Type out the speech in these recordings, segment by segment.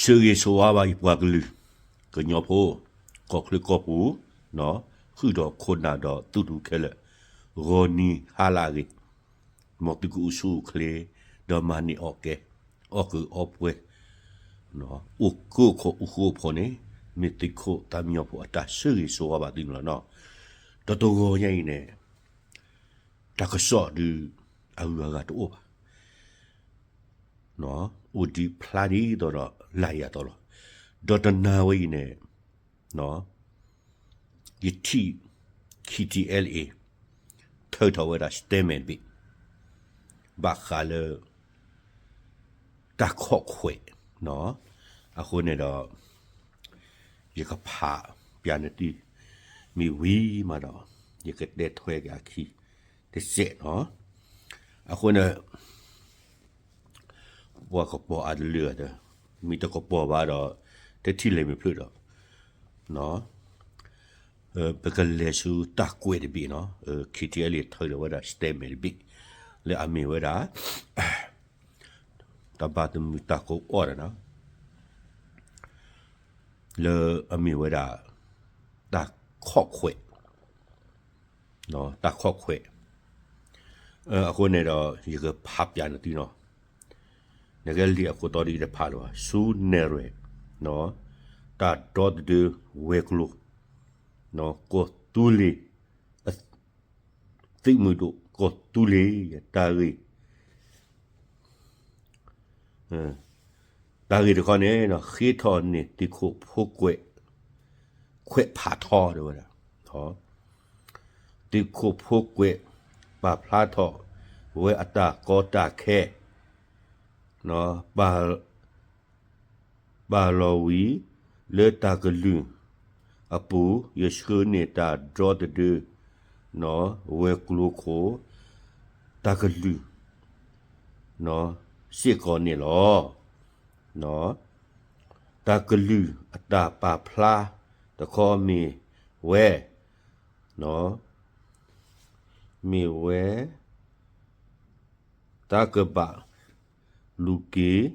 ဆၢဂ့ၤဆၢဝါဘၣ်ယပှၤကလုာ် ကညီဖိ ကီၢ်ချၢကီၢ်ပူၤ, ဃုာ်ဒီးခိၣ်နၢ်ဒီးသုးဒူခဲလၢာ်, ဂီၤနံၤဟါလၢအဂ့ၤ, မ်သုကအိၣ်ဆူၣ်အိၣ်ချ့, ဒီးမၤန့ၢ်အီၣ်ကဲ, အီၣ်ကုးအီပှဲၤ, အိၣ်ကၢခိၣ်အိၣ်ဃူအိၣ်ဖိးန့ၣ်, မ့ၢ်သုးခိၣ်သးမံညီဖိအတၢ်ဆၢဂ့ၤဆၢဝါဘၣ်သုန့ၣ်လီၤနီၤ. ဒီးတဂီၤညါအံၤန့ၣ် တၢ်ကစီၣ်ဒုး အဂုၤအဂၤတအိၣ်ဘၣ် အိၣ်ဒံးဖျါဒ်သိးဒီးလၢယၤအသိးလီၤ. ဒီးတနၤဝဲအံၤန့ၣ် ယထံၣ် K T L A ထုးထီၣ်ဝဲဒၣ် statement တဘ့ၣ် ဘၣ်ဃးလၢ တၢ်ခီၣ်ခွဲး အဃိန့ၣ်ဒီး ယကဖးပျးနသု မ့ၢ်ဝံၤမးဒီး ယကတဲထွဲက့ၤအခံတစဲးနီၤ. အဃိန့ၣ် ပှၤကပီၤအါတလၢာ်ဒီး မ့ၢ်တကပီၤဘၣ်ဒီး တထံၣ်လဲၤမ့ၢ်ဖျၢၣ်ဒီး ပကလဲၤဆူတၢ်ကွဲးတဘ့ၣ်နီၤ. K T L A ထုးထီၣ်ဝဲဒၣ် statement တဘ့ၣ် လၢအမ့ၢ်ဝဲဒၣ် တၢ်ဘၣ်သမုာ်တၢ်ကိးအီၣ်ဒီးနီၤ လၢအမ့ၢ်ဝဲဒၣ် တၢ်ခီၣ်ခွဲး, တၢ်ခီၣ်ခွဲး, အဃိန့ၣ်ဒီး ယကဖးပျးနသုနီၤ. နကလဲၤအခိၣ်တီဒီးယတဖးလၢၤဘၣ်. ဆူနဲၣ်ရွဲၣ် တၢ်ဒီသဒၢဝဲၤကျိၤ ကီၢ်သူလ့ၤ သုးမုၢ်ဒိၣ် ကီၢ်သူလ့ၤ တၢ်ဂ့ၢ် တၢ်ဂ့ၢ်တခီန့ၣ် ဃ့ထီၣ်န့ၢ်သုးခိၣ်ဖိကွဲး ခွဲးဖးထီတဲဝဲဒၣ်, သုးခိၣ်ဖိကွဲး ပာ်ဖျါထီၣ်ဝဲအတၢ်ကီတၢ်ခဲ ပာ်လီၤဝံၤလၢတၢ်ကလုၢ်အပူၤ ယဆှၢန့ၢ်တၢ်ဒီသဒၢ ဝဲၤကျိၤခိၣ် တၢ်ကလုၢ် စ့ၢ်ကီးန့ၣ်လီၤ. တၢ်ကလုၢ်အတၢ်ပာ်ဖျါတခီမ့ၢ်ဝဲ မ့ၢ်ဝဲ တၢ်ကဘၣ်လူၤက့ၤ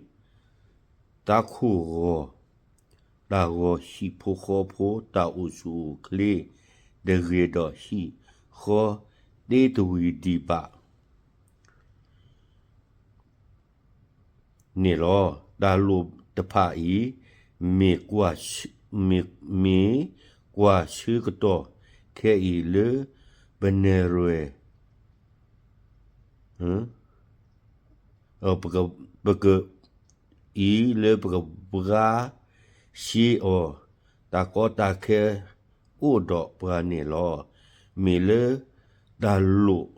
တၢ်ခိၣ်ဂီၤ တၢ်ဂီၤဟံၣ်ဖိဃီဖိ တၢ်အိၣ်ဆူၣ်အိၣ်ချ့ တဂ့ၤဒီးဟံၣ်ဃီတ့တဝံၤဒံးဘၣ် န့ၣ်လီၤ. တၢ်လိၣ်တဖၣ်အံၤ မ့ၢ်ကွၢ်ဆၢ မ့ၢ်ကွၢ်ဆၢကတီၢ်ခဲအံၤလၢ ပနဲၣ်ရွဲၣ် ပက အံၤလၢပကဘှါရှဲအီၤ တၢ်ကီတၢ်ခဲအိၣ်ဒီးပှၤန့ၣ်လီၤ. မ့ၢ်လၢတၢ်လိၣ်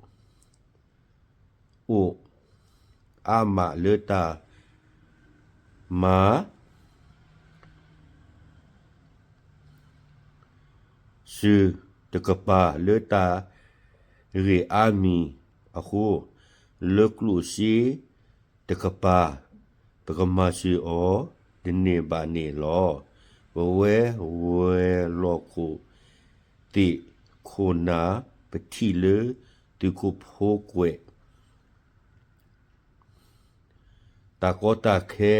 အိၣ်အါမးလၢတၢ်မၤ စၢၤတကပၤလၢတၢ်ဂ့ၢ်အါမံၤအဃိ, လၢကျိၣ်စ့တကပၤ ပကမၤစၢၤအီၤတန့ၢ်ဘၣ်န့ၣ်လီၤ. ပဝဲဝဲၤလီၢ်ခိၣ်သ့ၣ်ခိၣ်နၢ် ပထံၣ်လၢသုးခိၣ်ဖိကွဲး တၢ်ကီတၢ်ခဲ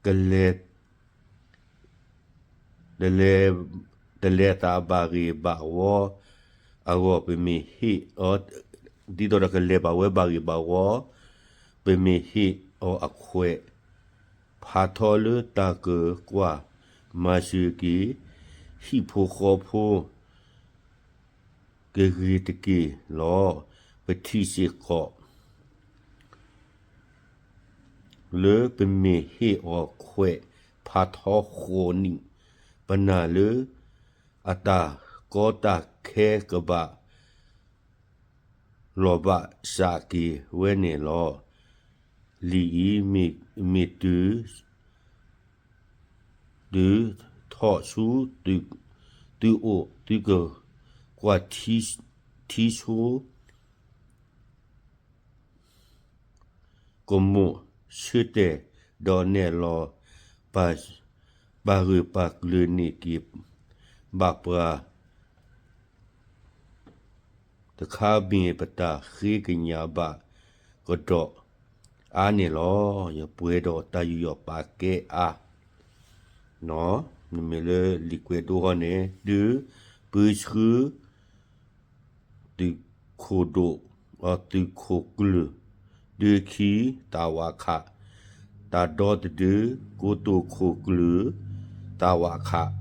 ကလဲၤ တလဲၤ တလဲၤသးဘၣ်ဂ့ၤဘၣ်ဝီအဂီၢ် ပမ့ၢ်ဟ့ၣ်အီၤ ဒ်သိးဒီးကလဲၤဘၣ်ဝဲဘၣ်ဂ့ၤဘၣ်ဝီ ပမ့ၢ်ဟ့ၣ်အီၤအခွဲး ဖးထီလၢတၢ်ကကွၢ်မၤစၢၤက့ၤ ဟံၣ်ဖိဃီဖိ ကဂ့ၤတက့ၢ်လီၤ. ပထံၣ်စ့ၢ်ကီး လၢပမ့ၢ်ဟ့ၣ်အီၤခွဲးဖးထီဃိးနံၣ် ပနာ်လၢအတၢ်ကီတၢ်ခဲကဘၣ်လီၤဘၣ်စးက့ၤဝဲန့ၣ်လီၤ. လံာ်အံၤမ့ၢ်တုၤ တုၤထီၣ်ဆူ သုအိၣ် သုကကွၢ်ထံဆိ ကမိၣ်ဆၢတဲာ်ဒီးနဲၣ်လီၤ ပာ်ဂၢၢ်ပာ်ကျၢၤန့ၢ်က့ၤဘၣ်ပှၤ တခါမ့ၢ်ပတၢ်ဃ့ကညးဘၣ်ကဒီး အါန့ၣ်လီၤ. ယပှဲၤဒီးတၢ်ယူးယီၣ်ပာ်ကဲအါ, နမ့ၢ်လၢလံာ်ကွဲးဒိဟီန့ၣ် ဒုးပၢဆှၢ သုးခိၣ်ဒိၣ်, သုးခိၣ်ကျၢၢ် ဒုခံ တၢ်ဝးခး, တၢ်ဒီတဒု ကိတိာ်ခိၣ်ကျၢၢ် တၢ်ဝးခး,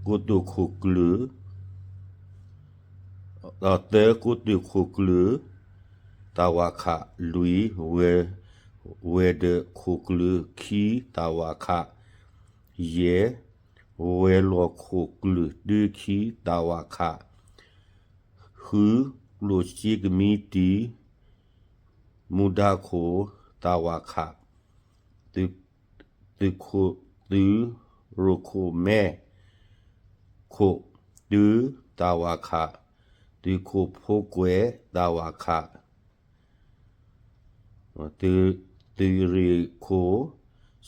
ကိတိာ်ခိၣ်ကျၢၢ် သၢ ကိတိာ်ခိၣ်ကျၢၢ် တၢ်ဝးခး, လွံၢ် ဝဲၤဒၢးခိၣ်ကျၢၢ် ခံ တၢ်ဝးခး, ယဲၢ် ဝဲၤလီၢ်ခိၣ်ကျၢၢ် ဒုခံ တၢ်ဝးခး, ဃု ကျိၣ်စ့ကမံတံာ် မူဒါခိၣ် တၢ်ဝးခး, သုးခိၣ် သုးရိၣ်ခိၣ်မဲခိၣ် ဒု တၢ်ဝးခး, သုးခိၣ်ဖိကွဲး တၢ်ဝးခး, သုးရ့ၣ်ခိၣ်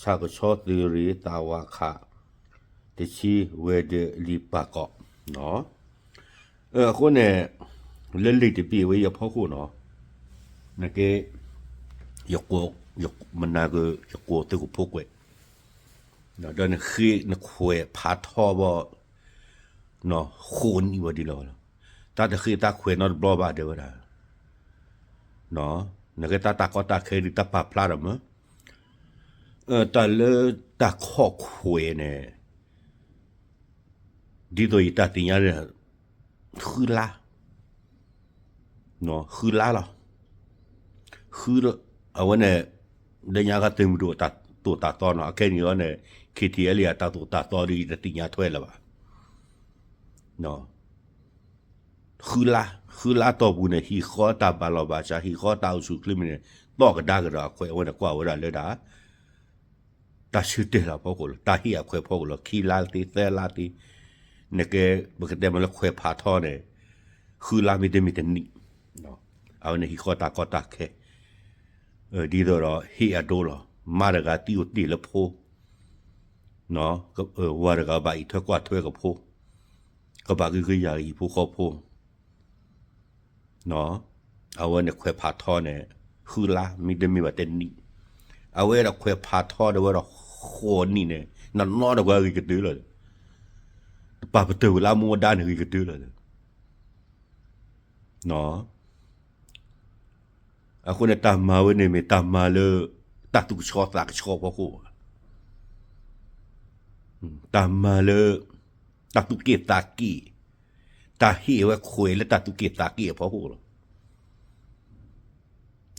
ဆၣ်ကဆီသုးရ့ၣ် တၢ်ဝးခး, တဆံ ဝဲၤဒၢးလံာ်ပာ်ကီး, အဃိန့ၣ် လၢလံာ်တဘ့ၣ်ဝဲအံၤအဖီခိၣ်နီၤ, နကဲ ယကိး မနၤက ယကိးသုးခိၣ်ဖိကွဲး, ဒီးနဃ့နခွဲးဖးထီဘၣ် ဃိးနံၣ်ဝဲဒ်လဲၣ်, တၢ်တဃ့တၢ်ခွဲးနီတဘျီဘၣ်ဒဲဝဲဒၣ်, နကဲတၢ်တၢ်ကီတၢ်ခဲဒ်တၢ်ပာ်ဖျါဒီးမ့ၢ် တၢ်လၢတၢ်ခိးခွဲးန့ၣ် ဒ်သိးယတၢ်သ့ၣ်ညါ ဃုလါ, ဃုလါလီၤ, ဃု အဝဲန့ၣ် လၢညါခါသုးမုၢ်ဒိၣ်တၢ်သိၣ်တၢ်သီနီၤ, အခဲအံၤန့ၣ် KTLA အတၢ်သိၣ်တၢ်သီဒီး ယတသ့ၣ်ညါထွဲလၢၤဘၣ်. ဃုလါ, ဃုလါတီၢ်ပူၤန့ၣ် ဟံၣ်ဃီတၢ်ဘၣ်လီၢ်ဘၣ်စး ဟံၣ်ဃီတၢ်အိၣ်ဆူၣ်အိၣ်ချ့မ့ၢ်န့ၣ် တီၢ်ကဒါကဒီးအခွဲးအဝဲန့ၣ် ကွၢ်ဝဲဒၣ်လၢဒၣ် တၢ်ဆၢတဲာ်လီၤဖီခိၣ်လီၤ, တၢ်ဟ့ၣ်အခွဲးဖီခိၣ်လီၤ, ခံလါသ့ သၢလါသ့, နကဲ ပကတဲမ့ၢ်လၢခွဲးဖးထီန့ၣ် ဃုလါမ့တမ့ၢ်တနံၣ်, အဝဲန့ၣ်ဟံၣ်ဃီတၢ်ကီတၢ်ခဲ, ဒ်သိးဒီးဟ့ၣ်အဒိလီၤ, မါတဂၤသံအိၣ်တ့ၢ်လၢဖိ ဝၤတဂၤဘၣ်အံးထွဲကွၢ်ထွဲကဖိ, ကဘၣ်ဂံၢ်ဂံၢ်ယၤကဟံၣ်ဖိဃီဖိ, အဝဲန့ၣ်ခွဲးဖးထီန့ၣ် ဃုလါ မ့တမ့ၢ်ဘၣ်တနံၣ်, အဝဲဒၣ်ခွဲးဖးထီဒီးဝဲဒီးဃိးနံၣ်န့ၣ် နနီတဂၤဂ့ၤကတၢၢ်လီၤ, တပာ်ပတုာ်ဝဲလၢအမူအဒါန့ၣ်ဂ့ၤကတၢၢ်လီၤ. အဃိန့ၣ်တၢ်မၤဝဲန့ၣ်မ့ၢ်တၢ်မၤလၢ တၢ်သူၣ်ကဆှီသးကဆှီဖီခိၣ်ဘၣ်, တၢ်မၤလၢ တၢ်သူၣ်က့ၣ်သးက့ၣ်, တၢ်ဟ့ၣ်ဝဲခွဲးလၢတၢ်သူၣ်က့ၣ်သးက့ၣ်အဖီခိၣ်လီ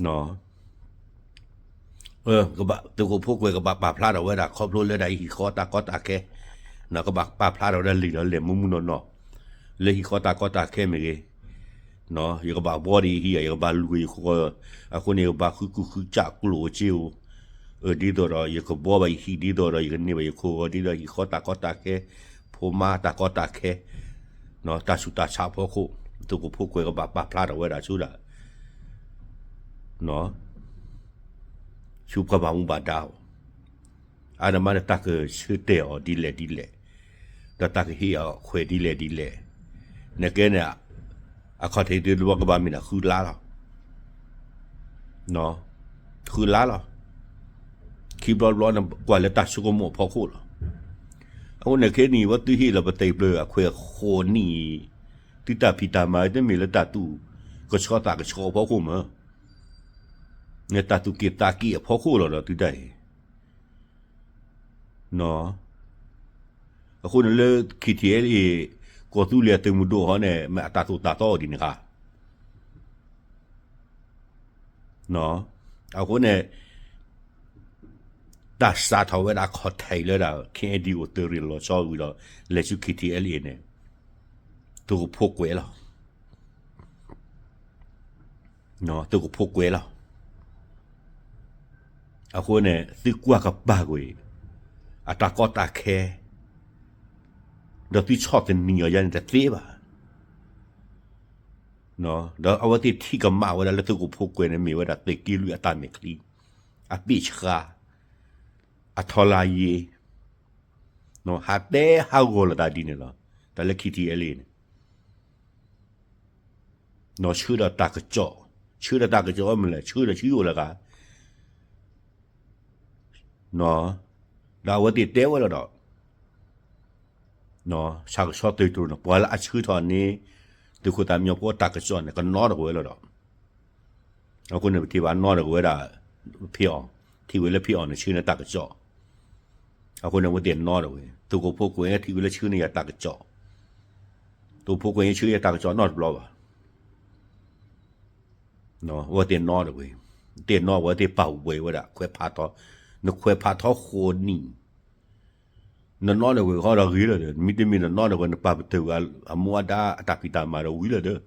ၤ. ကဘၣ် သုးခိၣ်ဖိကွဲးကဘၣ်ပာ်ဖျါထီၣ်ဝဲဒၣ် ခီဖျိလၢဒၣ်ဟံၣ်ဃီတၢ်ကီတၢ်ခဲ, ကဘၣ်ပာ်ဖျါထီၣ်ဝဲဒၣ်လံာ်ဒီးလဲၤမူမူနီၢ်နီၢ်, လၢဟံၣ်ဃီတၢ်ကီတၢ်ခဲမ့ၢ်ဂ့ၤ, ယကဘၣ်ဘှီဒီးယဟံၣ်, ယကဘၣ်လူၤယခိၣ်, အဃိန့ၣ် ယကဘၣ်ဃုကူၣ်ဃုကၢ်ကျိၣ်ဧိၤစ့ဧိၤ, ဒ်သိးဒီးယကဘှီဘၣ်ယဟံၣ်, ဒ်သိးဒီးယကန့ၢ်ဘၣ်ယခိၣ်, ဒ်သိးဟံၣ်ဃီတၢ်ကီတၢ်ခဲ, ဖိမါတၢ်ကီတၢ်ခဲ, တၢ်ဆူးတၢ်ဆါအဖီခိၣ်, သုးခိၣ်ဖိကွဲးကဘၣ်ပာ်ဖျါထီၣ်ဝဲဒၣ်ဆူဒၣ် ဆူပှၤဘၣ်မူဘၣ်ဒါအီၤ, အါန့ၣ်မးန့ၣ် တၢ်ကဆၢတဲာ်အီၤဒ်လဲၣ်ဒ်လဲၣ်, ဒီးတၢ်ကဟ့ၣ်အီၤခွဲးဒ်လဲၣ်ဒ်လဲၣ်, နကဲန့ၣ် အခီၣ်ထံးတဘျီကဘၣ်မ့ၢ်ဒၣ်ဃုလါလီၤ, ဃုလါလီၤ, ခံဘျီတဘျီန့ၣ် ကွၢ်လၢတၢ်ဆိကမိၣ်အဖီခိၣ်လီၤ. အဃိန့ၣ်ခဲအံၤ ဝဲသုဟ့ၣ်လီၤပသံးပျၢၤအခွဲးဃိးနံၣ်အံၤ, သုတၢ်ဖံးတၢ်မၤတမ့ၢ်လၢတၢ်သူၣ်ကဆှီသးကဆှီအဖီခိၣ်မး, တၢ်သူၣ်က့ၣ်သးက့ၣ်အဖီခိၣ်လီၤဒီးသုတၢ်အံၤ အဃိန့ၣ်လၢ KTLA ကီၢ်သူလ့ၤအသုးမုၢ်ဒိၣ်ဟီန့ၣ် မ့ၢ်အတၢ်သိၣ်တၢ်သီအီၤဒ်န့ၣ်ဧါ. အဃိန့ၣ် တၢ်စးထီၣ်ဝဲဒၣ်အခီၣ်ထံးလၢဒၣ် KNDO သုးရ့ၣ်လီၤဆီဝံၤဒီး လဲၤဆူ KTLA န့ၣ် သုးခိၣ်ဖိကွဲးလီၤ. သုးခိၣ်ဖိကွဲးလီၤ. အဃိန့ၣ် သုကွၢ်ကပၤကွံာ် အတၢ်ကီတၢ်ခဲ ဒီးသုဆီၣ်သနံးအီၤယါန့ၣ်တသ့ဘၣ်. ဒီးအဝဲသ့ၣ်ထံၣ်ကမၣ်ဝဲဒၣ်လၢသုးခိၣ်ဖိကွဲးန့ၣ် မ့ၢ်ဝဲဒၣ်သုးက့လွံၢ်အတၢ်မဲာ်ချံ, အပ့ၢ်ဆှါ, အထီလါယ့, ဟးတဲဟးဂီၤလိာ်သးဒ်န့ၣ်လီၤ. တၢ်လၢ KTLA န့ၣ် ဆှၢဒီးတၢ်ကစီၣ်, ဆှၢဒီးတၢ်ကစီၣ်မ့ၢ်လဲၣ်, ဆှၢဒီးဆှၢအိၣ်လၢဂၤ, ဒီးအဝဲသ့ၣ်တဲဝဲလီၤဒီး ဆၣ်ကဆီသုးတြိၤန့ၣ် ပှၤလၢအဆှၢထီၣ်န့ၢ် သုးခိၣ်သးမံညီဖိတၢ်ကစီၣ်န့ၣ် ကနီတကဝဲလီၤဒီး အဃိန့ၣ် ပထံၣ်ဘၣ်နီတကဝဲဒၣ် ဖံးအီၣ်, ထံၣ်ဝဲလၢဖံးအီၣ်န့ၣ်ဆှၢန့ၢ်တၢ်ကစီၣ်, အဃိန့ၣ် အဝဲသ့ၣ်နီတဝဲ, သုးခိၣ်ဖိကွဲး ထံၣ်ဝဲလၢဆှၢန့ၢ်ယၤတၢ်ကစီၣ်, သုးခိၣ်ဖိကွဲး ဆှၢယၤတၢ်ကစီၣ်နီတဘျီဘၣ်. အဝဲသ့ၣ်နီတဝဲ, သ့ၣ်နီဝဲသ့ၣ်ပာ်ဝဲဝဲဒၣ် ခွဲးဖးထီ, နခွဲးဖးထီဃိးနံၣ် နနီတဝဲဃီဒီးဂ့ၤလၢာ်ဒီး မ့တမ့ၢ်နနီတဝဲ နပာ်ပတုာ်ဝဲအမိၢ်အဒါအတၢ်ဖံးတၢ်မၤဒီးဝံၤလၢာ်ဒီး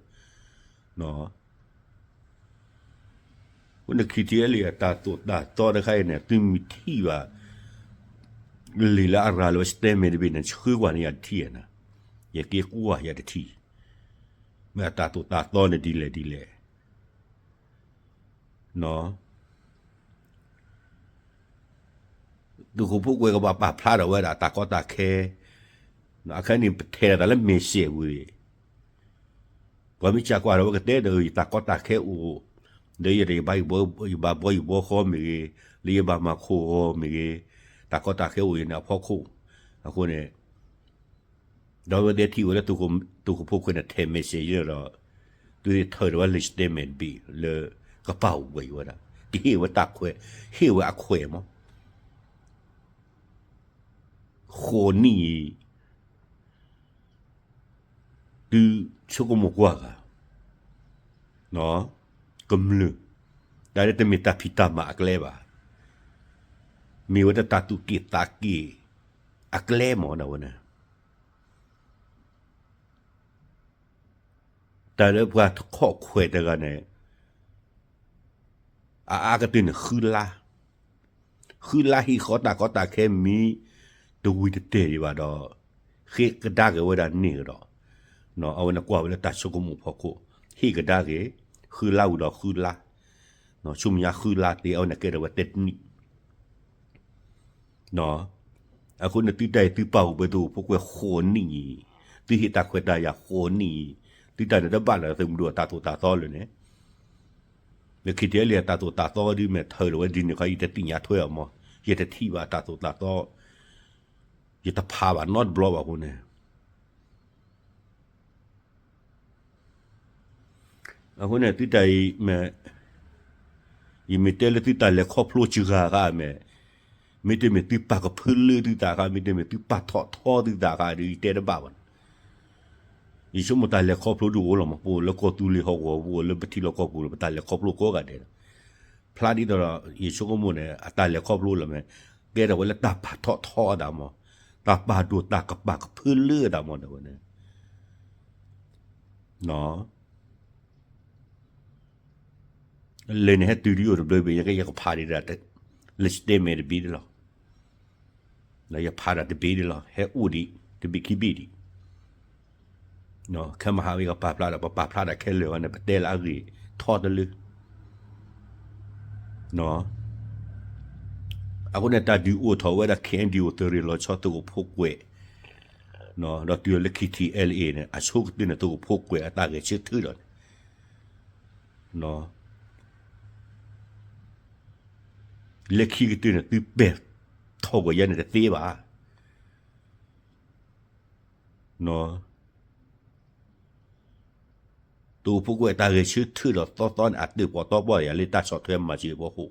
အဃိန့ၣ် ခံထံၣ်အဲလံ အတၢ်သိၣ်တၢ်သီတခါအံၤန့ၣ် သုမ့ၢ်ထံၣ်ဘၣ် လံာ်လၢအရၤလီၤဝဲ statement တဘ့ၣ်န့ၣ် ဆှၢကွၢ်န့ၢ်ယၤတထံၣ်ဧါန့ၣ်, ယက့ၤကွၢ်ယၤတထံၣ်, မ့ၢ်အတၢ်သိၣ်တၢ်သီန့ၣ်ဒ်လဲၣ်ဒ်လဲၣ် သုးခိၣ်ဖိကွဲးကဘၣ်ပာ်ဖျါထီၣ်ဝဲဒၣ်တၢ်ကီတၢ်ခဲ, အခဲအံၤန့ၣ် ပထဲးလီၤသးလၢ message ဝံၤ, ပှၤမ့ၢ်စံးကွၢ်ဒီး အဝဲကတဲဒီး ယတၢ်ကီတၢ်ခဲအိၣ်, ဒီးယဘၣ်ဘှီယဘှီဃီမ့ၢ်ဂ့ၤ, လၢယဘၣ်မၤခိၣ်ဂီၤမ့ၢ်ဂ့ၤ, တၢ်ကီတၢ်ခဲအိၣ်ယၤန့ၣ်အဖီခိၣ်, အဃိန့ၣ် ဒီးအဝဲသ့ၣ်ထံၣ်ဝဲလၢ သုးခိၣ်ဖိကွဲးန့ၣ် ထဲး message ဒီး သုးသ့ၣ်ထၢဒီးဝဲ လံာ် statement တဘ့ၣ်လၢကပာ်ဝဲဝဲဒၣ်, ကဟ့ၣ်ဝဲတၢ်ခွဲး, ဟ့ၣ်ဝဲအခွဲးမး, ဃိးနံၣ်အံၤ သုဆိကမိၣ်ကွၢ်ဂၤ, ကမျၢၢ်, တၢ်လၢတမ့ၢ်တၢ်ဖံးတၢ်မၤအကျဲဘၣ်, မ့ၢ်ဝဲဒၣ်တၢ်သူၣ်က့ၣ်သးက့ၣ်အကျဲမး ဒ်ဝဲန့ၣ် တၢ်လၢပှၤတခီၣ်ခွဲးတဂၤန့ၣ် အအါကတၢၢ်န့ၣ် ဃုလါ, ဃုလါဟံၣ်ဃီတၢ်ကီတၢ်ခဲမ့ၢ်တဝံၤတတဲာ်ဒံးဘၣ်ဒီး ဃ့ကဒါက့ၤဝဲဒၣ်န့ၣ်ကဒီး, အဝဲန့ၣ်ကွၢ်ဝဲလၢတၢ်ဆိကမိၣ်ဖီခိၣ်, ဟ့ၣ်ကဒါက့ၤ, ဃုလါဝံၤဒီးဃုလါ, ဆူမဲာ်ညါဃုလါသ့ အဝဲန့ၣ်ကဲထီၣ်ဝဲသၢနံၣ် အဃိန့ၣ် သုတၢ်အံၤ သုပာ်ဃုာ်ပှဲၤသုးခိၣ်ဖိကွဲးဃိးနံၣ်အံၤ, သုဟ့ၣ်တၢ်ခွဲးတၢ်ယာ်ဃိးနံၣ်အံၤ, သုတၢ်န့ၣ်တဘၣ်လၢသုးမုၢ်ဒိၣ်အတၢ်သိၣ်တၢ်သီလၢၤန့ၣ်, လၢခံထံၣ်လံအတၢ်သိၣ်တၢ်သီဒ်မ့ၢ်ထၢလီၤဝဲဒ်န့ၣ်ခီ ယတသ့ၣ်ညါထွဲအီၤမး, ယတထံၣ်ဘၣ်တၢ်သိၣ်တၢ်သီ, ယတဖးဘၣ်နီတဘျီဘၣ်အဃိန့ၣ် အဃိန့ၣ် သုတၢ်အံၤမ့ၢ်, ယမ့ၢ်တဲလၢသုတၢ်လဲၤခီဖျိစှၤဂၤမ့ၢ်, မ့တမ့ၢ်သုပာ်ကဖၢလၢသုသးခါ, မ့တမ့ၢ်သုပာ်ထီၣ်ထီသုသးခါဒီး ယတဲတဘၣ်ဘၣ်န့ၣ်, ယဆိကမိၣ်တၢ်လဲၤခီဖျိဒုးအိၣ်လီၤမး, ပအိၣ်လၢကီၢ်သူလ့ၤဟီၣ်ကဝီၤ ပအိၣ်လၢပထံလီၢ်ကီၢ်ပူၤလီၤ ပတၢ်လဲၤခီဖျိကိးဂၤဒဲးလီၤ, ဖျါဒ်သိးဒီး ယဆိကမိၣ်န့ၣ် အတၢ်လဲၤခီဖျိလီၤမ့ၢ်, ကဲထီၣ်ဝဲလၢတၢ်ပာ်ထီၣ်ထီအသးမး, တၢ်ပာ်ဒိၣ်တၢ်ကပာ်ကဖၢလၢအသးမး ဒ်ဝဲန့ၣ် လၢန့ၣ်ဟဲတုၤဒ်အိၣ်တဘျီဘ့ၣ် ယကဖးဒံးဒၣ် လံာ် statement တဘ့ၣ်ဒ်လီၤ, ယဖးဒၣ်တဘ့ၣ်ဒ်လီၤ ဟဲအိၣ်ဒံး တဘ့ၣ်ခံဘ့ၣ်ဒံး, ခဲမဟါဝဲကပာ်ဖျါဒီး ပပာ်ဖျါဒၣ်ခဲလၢာ်ဝဲန့ၣ် ပတဲလၢအဂ့ၢ်ထီတလၢ အဃိန့ၣ် တၢ်ဒုးအိၣ်ထီၣ်ဝဲဒၣ် KNDO သုးရ့ၣ်လီၤဆီ သုးခိၣ်ဖိကွဲး, ဒီးတုၤလၢ ခံထံၣ်အဲလ်အ့န့ၣ် အဆိကတၢၢ်န့ၣ် သုးခိၣ်ဖိကွဲးအတၢ်ဂဲၤဆၢထၢၣ်ဒီးန့ၣ် လၢခံကတၢၢ်န့ၣ် သုပဲာ်ထီၣ်ကွံာ်ယဲန့ၣ်တသ့ဘၣ်. သုးခိၣ်ဖိကွဲးတၢ်ဂဲၤဆၢထၢၣ်ဒီးသီသီန့ၣ် အတၢၣ်ပီၣ်တီပီၣ်ယၤလၢတၢ်ဆီၣ်ထွဲမၤစၢၤအဖီခိၣ်, ဒီး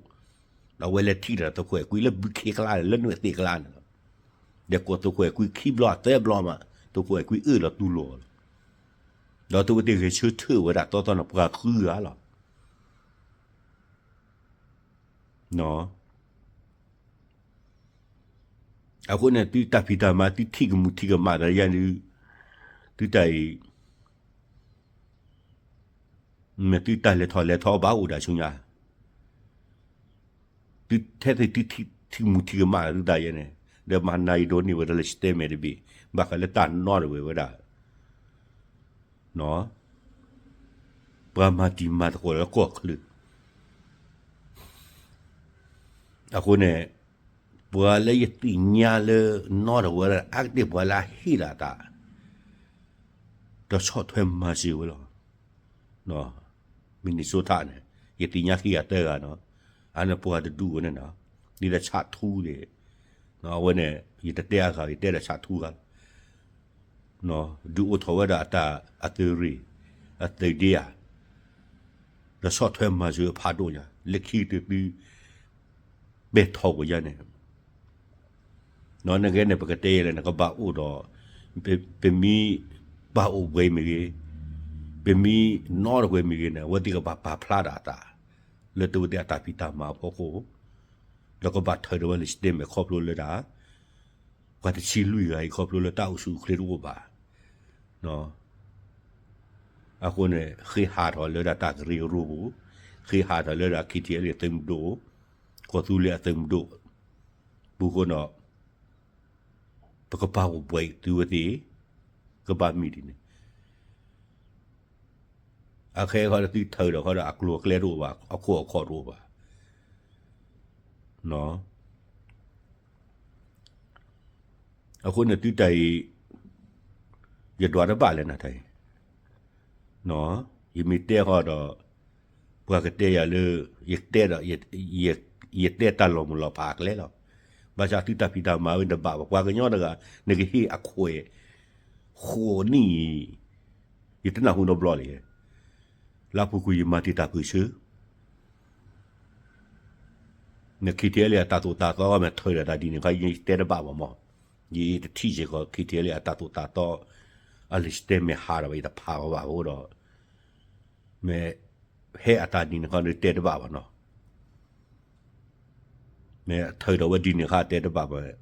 အဝဲလဲၤထံၣ်ဒီးသုးခိၣ်အဲၣ်ကွံလၢဘုခ့ကျါန့ၣ် လၢနွဲၣ်သ့ၣ်ကျါန့ၣ်လီၤ. ဒီးကိးသုးခိၣ်အဲၣ်ကွံခံဘျီသၢဘျီမး သုးခိၣ်အဲၣ်ကွံအၢၣ်လီၤတူၢ်လိာ်လီၤ. ဒီးသုးဝဲသ့ၣ်ဂဲၤဆၢထၢၣ်ဝဲဒၣ်သီသီန့ၣ် ပှၤဃုဂၤလီၤ. အဃိန့ၣ် သုတၢ်ဖံးတၢ်မၤ သုထံၣ်ကမူၣ်ထံၣ်ကမၣ်ဒီးယဲန့ၣ်, သုတၢ်အံၤ မ့ၢ်သုတၢ်လဲၤထီၣ်လဲၤထီဘၣ်အိၣ်ဒၣ်ဆူညါ, သုထဲသုထံၣ်ကမူၣ်ထံၣ်ကမၣ်သုတၢ်ယဲန့ၣ်, ဒီးမၤနၤယဒိးန့ၢ်ဝဲဒၣ်လၢ statement တဘ့ၣ်, ဘၣ်ဃးလၢတၢ်နီတဝဲဝဲဒၣ် ပှၤမၤတံၤမၤသကိးလၢကီၢ်ချၢ, အဃိန့ၣ် ပှၤလၢယသ့ၣ်ညါလၢနီတဝဲဒၣ် အါကတၢၢ်ပှၤလၢအဟ့ၣ်ဒၣ်တၢ် ဒီးဆီၣ်ထွဲမၤစၢၤဝဲလီၤ. Minnesota န့ၣ် ယသ့ၣ်ညါခံဂၤသၢဂၤနီၤ, အန့ၣ်ပှၤတဒူၣ်ဝဲန့ၣ်နီၤ, ဒ်သိးဆးထူသ့ၣ်, အဝဲန့ၣ် ယတတဲအဂၤ ယတဲဒီးဆးထူဂၤလီၤ. ဒုးအိၣ်ထီၣ်ဝဲဒၣ်အတၢ်အသုးရ့ၣ်, အသုးဒ့ဧါ, ဒီးဆီၣ်ထွဲမၤစၢၤအဖးဒိၣ်ညါ လၢခံကတၢၢ်သု ပဲာ်ထီၣ်ကွံာ်ယၤန့ၣ် နဂ့ၤန့ၣ် ပကတဲယဲလဲၣ်န့ၣ် ကဘၣ်အိၣ်ဒီး ပမ့ၢ်ပာ်အိၣ်ပှဲၤမ့ၢ်ဂ့ၤ, ပမ့ၢ်နီတဝဲမ့ၢ်ဂ့ၤန့ၣ် အဝဲသ့ၣ်ကဘၣ်ပာ်ဖျါဒၣ်အသး လၢတဝဲသ့ၣ်အတၢ်ဖံးတၢ်မၤအဖီခိၣ်, ဒီးကဘၣ်ထၢဒီးဝဲလၢ statement ခီဖျိလၢဒၣ် ပှၤတဆံလွံၢ်ဂၤအံၤ ခီဖျိလၢတၢ်အိၣ်ဆူၣ်အိၣ်ချ့တအိၣ်ဘၣ်. အဃိန့ၣ် ဃ့ဟးထီၣ်လၢဒၣ်တၢ်ကရၢကရိပူၤ, ဃ့ဟးထီၣ်လၢဒၣ် KTLA အသုးမုၢ်ဒိၣ်, ကီၢ်သူလ့ၤအသုးမုၢ်ဒိၣ်ပူၤအဃိဒီး ပကပာ်အိၣ်ဘှံးသုဝဲသ့ၣ် ကဘၣ်မ့ၢ်ဒ်န့ၣ်, အခဲခီဒီးသုထၢဒီးခီဒီး အကျိၤအကျဲတအိၣ်ဘၣ်, အခိၣ်အခီၣ်တအိၣ်ဘၣ်. အဃိန့ၣ်သုတၢ်အံၤ ယဒွးတဘၣ်လဲၣ်နၤတၢ်အံၤ, ယမ့ၢ်တဲဃီဒီး ပှၤကတဲယၤလၢ ယတဲဒီး ယတဲတၢ်လီၤမုၢ်လီၤဖးအကျဲလီၤ. ဘၣ်ဆၣ်သုတၢ်ဖံးတၢ်မၤဝဲတဘၣ်ဘၣ်, ပှၤကညီတဂၤ နကဟ့ၣ်အခွဲး ဃိးနံၣ်အံၤ ယတနၢ်ဟူနီတဘျီလၢၤ. လၢအပူၤကွံာ်ယမၤတံာ်တာ်ပၢၢ်ဆၢ န KTLA အတၢ်သိၣ်တၢ်သီမ့ၢ်ထၢဒီးတၢ်ဒ်န့ၣ်ခီ ယတဲတဘၣ်ဘၣ်မး, ယတထံၣ်စ့ၢ်ကီး KTLA အတၢ်သိၣ်တၢ်သီ အလံာ် statement ဟးဒီးဘၣ် ယတဖးဘၣ်ဘၣ်အဃိဒီး မ့ၢ်ဟဲအတၢ်ဒ်န့ၣ်ခီ နတဲတဘၣ်ဘၣ်နီၤ. မ့ၢ်ထၢဒီးဝဲဒ်န့ၣ်ခါတဲတဘၣ်ဘၣ်,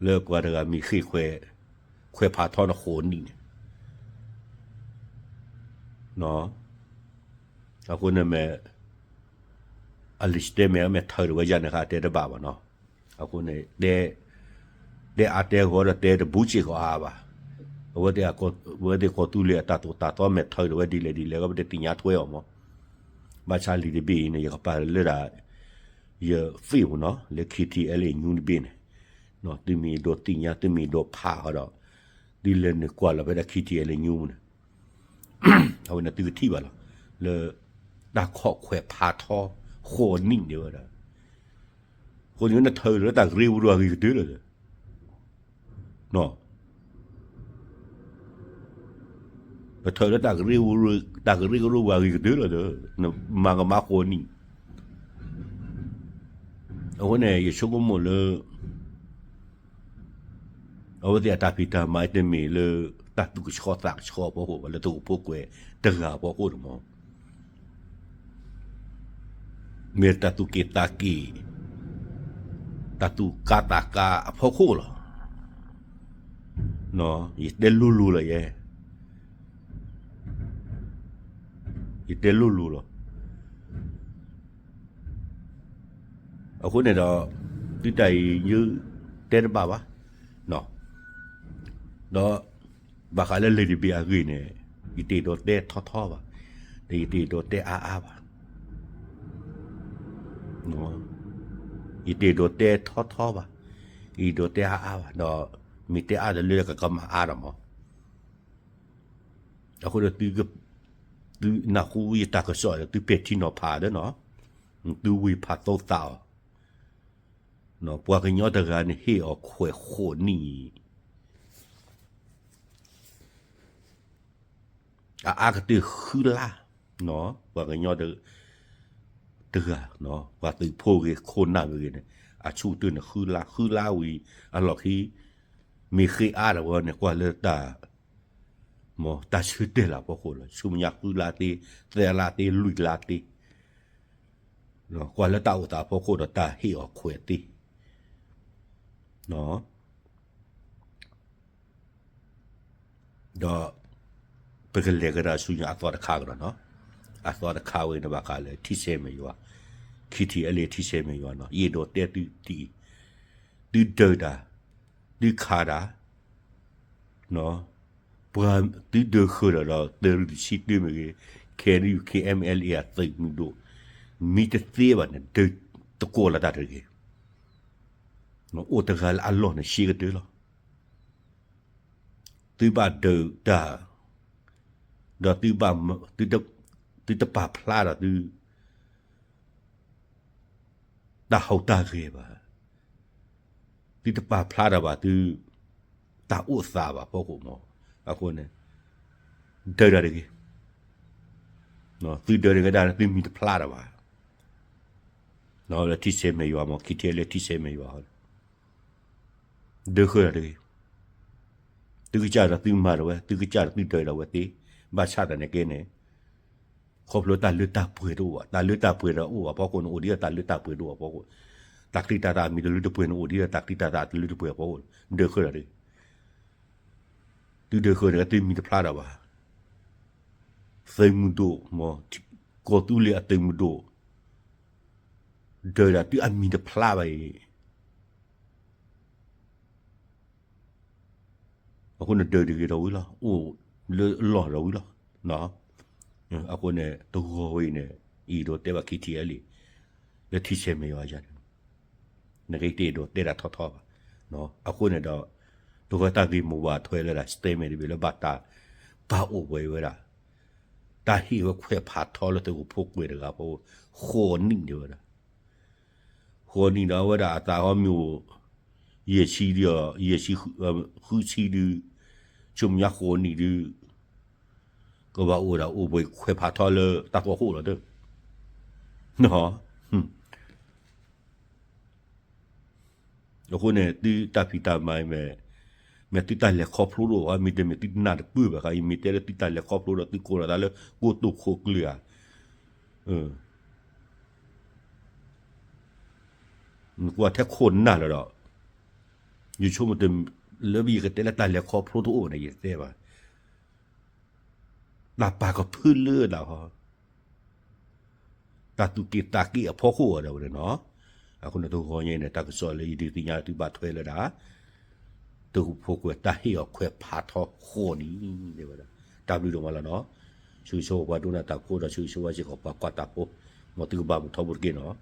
လၢပှၤတဂၤမ့ၢ်ဃ့ခွဲး, ခွဲးဖးထီနဃိးနံၣ်န့ၣ် အဃိန့ၣ်မ့ၢ် အလံာ် statement မ့ၢ်ထၢဒီးဝဲယၤန့ၣ်ခါတဲတဘၣ်ဘၣ်နီၤ. အဃိန့ၣ် တဲအါတဲဂီၤဒီးတဲတဘူးစ့ၢ်ကီးအါဘၣ်. အဝဲသ့ၣ်ကီၢ်သူလ့ၤအတၢ်သိၣ်တၢ်သီမ့ၢ်ထၢဒီးဝဲဒ်လဲၣ်ဒ်လဲၣ် ကဘၣ်တသ့ၣ်ညါထွဲအီၤမး. ဘၣ်ဆၣ်လံာ်တဘ့ၣ်အံၤန့ၣ် ယကပာ်လၢဒၣ် ယ Facebook နီၤ လၢ KTLA News တဘ့ၣ်န့ၣ်, သုမ့ၢ်ဒိးသ့ၣ်ညါ သုမ့ၢ်ဒိးဖးဃီဒီး သုလဲၤနုာ်ကွၢ်လီၤဖဲဒၣ် KTLA News န့ၣ် အဝဲန့ၣ်သုကထံၣ်ဘၣ်လီၤ. လၢ တၢ်ခိးခွဲးဖးထီ ဃိးနံၣ်န့ၣ်ဝဲဒၣ်, အဃိန့ၣ်နထၢလၢတၢ်ကရၢကရိအဂ့ၤကတၢၢ်လီၤ. နထၢလၢတၢ်ကရၢကရိအဂ့ၤကတၢၢ်လီၤဒီး နမၤကမၣ်ဃိးနံၣ်. အဃိန့ၣ် ယဆိကမိၣ်လၢ အဝဲသ့ၣ်အတၢ်ဖံးတၢ်မၤတမ့ၢ်လၢ တၢ်သူၣ်ကဆှီသးကဆှီအဖီခိၣ်ဘၣ်, လၢသုးခိၣ်ဖိကွဲးတဂၤအဖီခိၣ်န့ၣ်မး, မ့ၢ်တၢ်သူၣ်က့ၣ်သးက့ၣ်, တၢ်သူၣ်ကါသးကါအဖီခိၣ်လီၤ. ယတဲလိၤလိၤလီၤယဲ, ယတဲလိၤလိၤလီၤ. အဃိန့ၣ်ဒီး သုတၢ်အံၤ ယတဲတဘၣ်ဘၣ်, ဒီး ဘၣ်ဃးလၢလံာ်တဘ့ၣ်အဂ့ၢ်န့ၣ် ယတအဲၣ်ဒိးတဲထီထီဘၣ်, ဒီးယတအဲၣ်ဒိးတဲအါအါဘၣ်. ယတအဲၣ်ဒိးတဲထီထီဘၣ်, ယအဲၣ်ဒိးတဲအါအါဘၣ်, ဒီးမ့ၢ်တဲအါဒီးလၢကကမၣ်အါဒီးမး. အဃိဒီး သုနၢ်ဟူယတၢ်ကစီၣ်ဒီး သုပဲာ်ထံနီၤဖးဒီးနီၤ, သုဝံၤဖးသိသးအီၤ, ပှၤကညီတဂၤန့ၣ်ဟ့ၣ်အီၤခွဲးဃိးနံၣ်အံၤ အအါကတၢၢ်ဃုလါ, ပှၤကညီတဂၤ, ပှၤသုးဖိဂ့ၤ ခိၣ်နၢ်ဂ့ၤန့ၣ် အဆူၣ်ကတၢၢ်န့ၣ်ဃုလါ, ဃုလါဝံၤအလီၢ်ခံ မ့ၢ်ဃ့အါဒီးဝဲန့ၣ် ကွၢ်လၢတၢ် မ်တၢ်ဆၢတဲာ်လၢအဖီခိၣ်လီၤ. ဆူမဲာ်ညါဃုလါသ့, သၢလါသ့, လွံၢ်လါသ့, ကွၢ်လၢတၢ်အိၣ်သးအဖီခိၣ်ဒီးတၢ်ဟ့ၣ်အီၤခွဲးသ့ ဒီး ပကလဲၤကဒါဆူညါအသီတခါကဒီးနီၤ, အသီတခါဝဲန့ၣ်ဘၣ်ဃးလၢထံဆဲးမဲာ်ယွၤ, ခံထံၣ်အလံထံဆဲးမဲာ်ယွၤနီၤ, ယအဲၣ်ဒိးတဲသုတထံၣ်, သုဒုးတၢ်, သုခးတၢ်, ပှၤသုဒုးဃုာ်ဒီး ဒီးသုးရ့ၣ်တဆံတၢမ့ၢ်ဂ့ၤ, KNU KNLA အသုးမုၢ်ဒိၣ်, မ့ၢ်တသ့ဘၣ်န့ၣ် ဒုးသကိးလီၤတၢ်တဂ့ၤ, အိၣ်တဂၤလၢအလီၢ်န့ၣ်ရှဲကတၢၢ်လီၤ. သုဘၣ်ဒုးတၢ်, ဒီးသုဘၣ်, သုတပာ်ဖျါဒီးသု တၢ်ဟူးတၢ်ဂဲၤဘၣ်, သုတပာ်ဖျါတၢ်ဘၣ်သု တၢ်အိၣ်သးဘၣ်ဖီခိၣ်မး, အဃိန့ၣ် ဒၢးတၢ်တဂ့ၤ, သုဒၢးတဂ့ၤဒၣ် သုမံၤတဖျါတၢ်ဘၣ်, လၢထံဆဲးမဲာ်ယွၤမး ခံထံလၢထံဆဲးမဲာ်ယွၤ ဒၢးဃၢတၢ်တဂ့ၤ, သုကစၢ်ဒီးသုမၤတၢ်ဝဲ သုကစၢ်ဒီးသုဒၢးတၢ်ဝဲသ့, ဘၣ်ဆၣ်သနာ်က့န့ၣ် ခီဖျိတၢ်လၢတၢ်ပှဲၤတအိၣ်ဘၣ်, တၢ်လၢတၢ်ပှဲၤဒီးအိၣ်ဘၣ်ဖီခိၣ်န့ၣ် အိၣ်ဒ်ဒီးတၢ်လၢတၢ်ပှဲၤတအိၣ်ဘၣ်ဖီခိၣ်, တၢ်ချံတၢ်သၣ်အမံၤတလၢတပှဲၤန့ၣ် အိၣ်ဒ်ဒီးတၢ်ချံတၢ်သၣ်တလၢတပှဲၤအဖီခိၣ်, ဒၢးဃၢတၢ်တဂ့ၤ, သုဒၢးဃၢန့ၣ် သုမံၤတဖျါတၢ်ဘၣ်, သုးမုၢ်ဒိၣ်မး ကီၢ်သူလ့ၤအသုးမုၢ်ဒိၣ် ဒၢးဒၣ်သုအမံၤတဖျါဘၣ်အံၤ အဃိန့ၣ်ဒၢးတဂ့ၤဒီးဝံၤလီၤ, အိၣ်လၢအလီၢ်ဒီးဝံၤလီၤ. အဃိန့ၣ် တဂီၤဝဲအံၤန့ၣ် အံၤဒီးတဲဘၣ်ခံထံၣ်အလံ, လၢထံဆဲးမဲာ်ယွၤယၤန့ၣ် နကတဲဒီးတဲဒၣ်ထီထီဘၣ်. အဃိန့ၣ်ဒီး တဂီၤတၢ်ဂ့ၢ်မိၢ်ပှၢ်ထွဲလၢဒၣ် statement တဘ့ၣ်လၢဘၣ်တၢ်ပာ်အိၣ်ပှဲၤဝဲဒၣ် တၢ်ဟ့ၣ်ဝဲခွဲးဖးထီလၢသုးခိၣ်ဖိကွဲးတဂၤဖိ ဃိးနံၣ်ဒံးဝဲဒၣ် ဃိးနံၣ်ဒီးအဝဲဒၣ်အသးဟီမ့ၢ်အိၣ် ယဲၢ်ဆံဒီး ယဲၢ်ဆံ ဃုဆံဒုး ဆိကမိၣ်ညါဃိးနံၣ်ဒုး ကဘၣ်အိၣ်ဒၣ်အိၣ်ပှဲၤခွဲးဖးထီလၢတၢ်ဖီခိၣ်လီၤတၢ် အဃိန့ၣ် သုတၢ်ဖံးတၢ်မၤအံၤ မ့ၢ်သုတၢ်လဲၤခီဖျိတအိၣ်ဘၣ် မ့တမ့ၢ်သုတနၢ်တပၢၢ်ဘၣ်ခါအံၤ မ့ၢ်တဲလၢသုတၢ်လဲၤခီဖျိဒီးသုကိးလီၤသးလၢကိတိာ်ခိၣ်ကျၢၢ်ဧါ နကွၢ်ထဲခိၣ်နၢ်လီၤဒီး ယဆိကမိၣ်တ လၢယကတဲလၢတၢ်လဲၤခီဖျိတအိၣ်ဘၣ်န့ၣ် ယတတဲဘၣ် တၢ်ပာ်ကဖၢလၢဒၣ်ဟီ တၢ်သူၣ်က့ၣ်သးက့ၣ်အဖီခိၣ်အီၤဒၣ်ဝဲန့ၣ်နီၤ အဃိန့ၣ်တဂီၤညါအံၤန့ၣ် တၢ်ကစီၣ်လၢယဒုးသ့ၣ်ညါသုဘၣ်ထွဲလၢဒၣ် သုးခိၣ်ဖိကွဲးတၢ်ဟ့ၣ်အီၤခွဲးဖးထီဃိးနံၣ် တဲဝဲဒၣ် တၢ်ဘျုးဒိၣ်မးလီၤနီၤ ဆၢဂ့ၤဆၢဝါပှၤဒိကနၣ်တၢ်ဖိဒီးဆၢဂ့ၤဆၢဝါစ့ၢ်ကီးပှၤကွၢ်တၢ်ဖိ မ်သုကဘၣ်မုာ်ထီဘိတက့ၢ်နီၤ